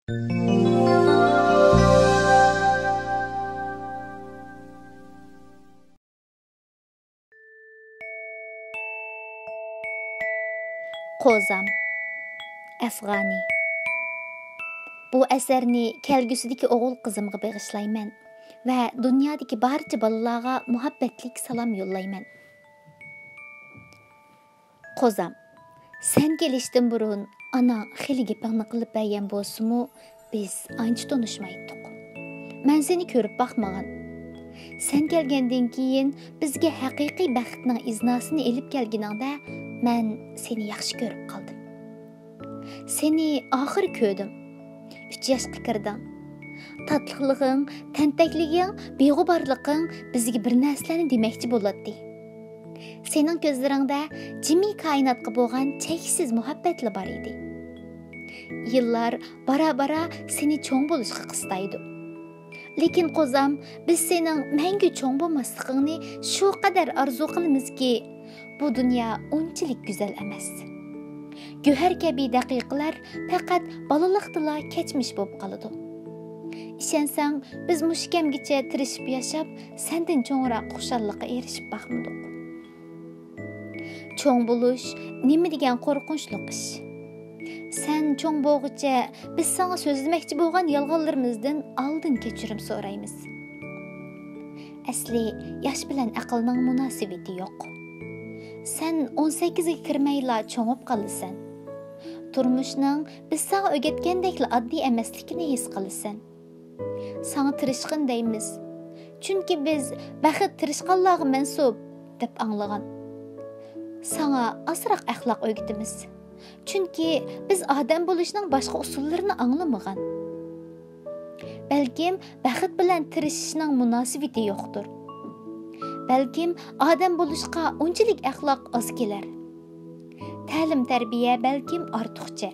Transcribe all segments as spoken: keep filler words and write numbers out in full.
قوزام، ئەفغانى. بۇ ئەسەرنى كەلگۈسىدىكى ئوغۇل قىزىمغا بېغىشلايمەن ۋە دۇنيادىكى بارچە بالىلارغا مۇھەببەتلىك سالام يوللايمەن. قوزام، سەن كېلىشتىن بۇرۇن ئاناڭ خېلى گېپىڭنى قىلىپ بەرگەن بولسىمۇ، بىز ئانچە تونۇشمايتتۇق. مەن سېنى كۆرۈپ باقمىغان. سەن كەلگەندىن كېيىن بىزگە ھەقىقىي بەختنىڭ ئىزناسىنى ئېلىپ كەلگىنىڭدە، مەن سېنى ياخشى كۆرۈپ قالدىم. سېنى ئاخىر كۆردۈم. ئۈچ ياشقا كىردىڭ. تاتلىقلىقىڭ، تەنتەكلىكىڭ، بىغۇبارلىقىڭ بىزگە بىر نەرسىلەرنى دېمەكچى بولاتتى. سېنىڭ كۆزلىرىڭدە جىمى كائىناتقا بولغان چەكسىز مۇھەببەتلا بار ئىدى. يىللار بارا-بارا سېنى چوڭ بولۇشقا قىستايدۇ. لېكىن قوزام، بىز سېنىڭ مەڭگۈ چوڭ بولماسلىقىڭنى شۇ قەدەر ئارزۇ قىلىمىزكى، بۇ دۇنيا ئۇنچىلىك گۈزەل ئەمەس. گۆھەر كەبى دەقىقىلەر پەقەت بالىلىقتىلا كەچمىش بولۇپ قالىدۇ. ئىشەنسەڭ، بىز مۇشۇ كەمگىچە تىرىشىپ ياشاپ، سەندىن چوڭراق خۇشاللىققا ئېرىشىپ باقمىدۇق. چوڭ بولۇش نېمە دېگەن قورقۇنچلۇق ئىش! سەن چوڭ بولغۇچە، بىز ساڭا سۆزلىمەكچى بولغان يالغانلىرىمىزدىن ئالدىن كەچۈرۈم سورايمىز. ئەسلى، ياش بىلەن ئەقىلنىڭ مۇناسىۋىتى يوق. سەن ئون سەككىزگە كىرمەيلا چوڭىيىپ قالىسەن. تۇرمۇشنىڭ بىز ساڭا ئۆگەتكەندەكلا ئاددىي ئەمەسلىكىنى ھېس قىلىسەن. ساڭا تىرىشقىن دەيمىز. چۈنكى بىز بەخت تىرىشقانلارغا مەنسۇپ، دەپ ئاڭلىغان. ساڭا ئازراق ئەخلاق ئۆگىتىمىز. چۈنكى بىز ئادەم بولۇشنىڭ باشقا ئۇسۇللىرىنى ئاڭلىمىغان. بەلكىم بەخت بىلەن تىرىشىشنىڭ مۇناسىۋىتى يوقتۇر. بەلكىم ئادەم بولۇشقا ئۇنچىلىك ئەخلاق ئاز كېلەر. تەلىم-تەربىيە بەلكىم ئارتۇقچە.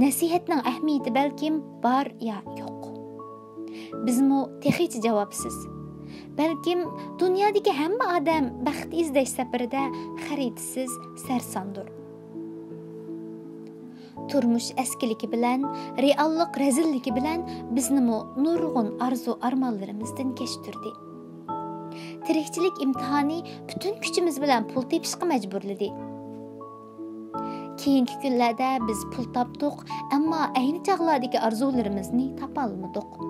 نەسىھەتنىڭ ئەھمىيىتى بەلكىم بار يا يوق. بىزمۇ تېخىچە جاۋابسىز. بەلكىم دۇنيادىكى ھەممە ئادەم بەخت ئىزدەش سەپىرىدە خەرىتىسىز سەرساندۇر. تۇرمۇش ئەسكىلىكى بىلەن، رېئاللىق رەزىللىكى بىلەن بىزنىمۇ نۇرغۇن ئارزۇ-ئارمانلىرىمىزدىن كەچتۈردى. تىرىكچىلىك ئىمتىھانى پۈتۈن كۈچىمىز بىلەن پۇل تېپىشقا مەجبۇرلىدى. كېيىنكى كۈنلەردە بىز پۇل تاپتۇق، ئەمما ئەينى چاغلاردىكى ئارزۇلىرىمىزنى تاپالمىدۇق.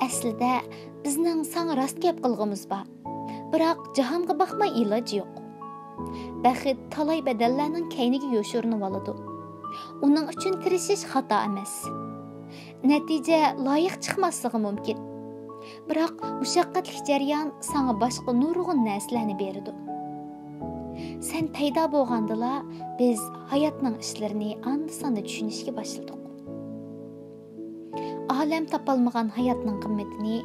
ئەسلىدە، بىزنىڭ ساڭا راست گەپ قىلغۇمىز بار. بىراق، جاھانغا باقماي ئىلاج يوق. بەخت تالاي بەدەللەرنىڭ كەينىگە يوشۇرۇنۇۋالىدۇ. ئۇنىڭ ئۈچۈن تىرىشىش خاتا ئەمەس. نەتىجە لايىق چىقماسلىقى مۇمكىن. بىراق، مۇشەققەتلىك جەريان ساڭا باشقا نۇرغۇن نەرسىلەرنى بېرىدۇ. سەن پەيدا بولغاندىلا، بىز ھاياتنىڭ ئىشلىرىنى ئاندا-ساندا چۈشىنىشكە باشلىدۇق. ئالەم تاپالمىغان ھاياتنىڭ قىممىتىنى،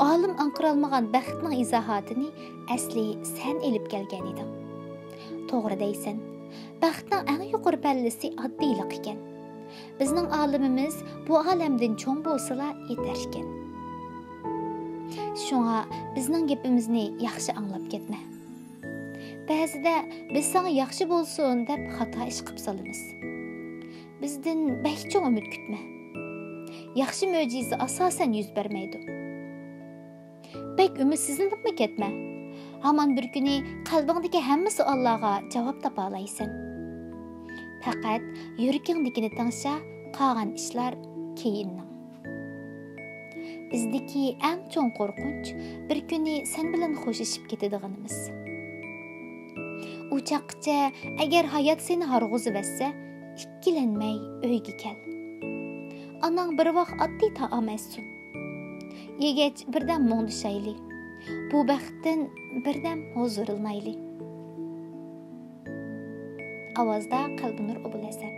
ئالىم ئاڭقىرالمىغان بەختنىڭ ئىزاھاتىنى ئەسلى سەن ئېلىپ كەلگەن ئىدىڭ. توغرا دەيسەن، بەختنىڭ ئەڭ يۇقىرى پەللىسى ئاددىيلىق ئىكەن. بىزنىڭ ئالىمىمىز بۇ ئالەمدىن چوڭ بولسىلا يېتەر ئىكەن. شۇڭا بىزنىڭ گېپىمىزنى ياخشى ئاڭلاپ كەتمە. بەزىدە بىز ساڭا ياخشى بولسۇن دەپ خاتا ئىش قىپ سالىمىز. بىزدىن بەك چوڭ ئۈمىد كۈتمە. ياخشى مۆجىزە ئاساسەن يۈز بەرمەيدۇ. بەك ئۈمىدسىزلىنىپمۇ كەتمە. ھامان بىر كۈنى قەلبىڭدىكى ھەممە سوئاللارغا جاۋاب تاپالايسەن. پەقەت يۈرىكىڭدىكىنى تىڭشا، قالغان ئىشلار كېيىننىڭ. بىزدىكى ئەڭ چوڭ قورقۇنچ، بىر كۈنى سەن بىلەن خوشلىشىپ كېتىدىغىنىمىز. ئۇ چاغقىچە ئەگەر ھايات سېنى ھارغۇزۇۋەتسە، ئىككىلەنمەي ئۆيگە كەل. ئاناڭ بىر ۋاق ئاددىي تائام ئەتسۇن. يېگەچ بىردەم مۇڭدىشايلى. بۇ بەختتىن بىردەم ھۇزۇرلىنايلى. ئاۋازدا قەلبىنۇر ئوبۇلھەسەن.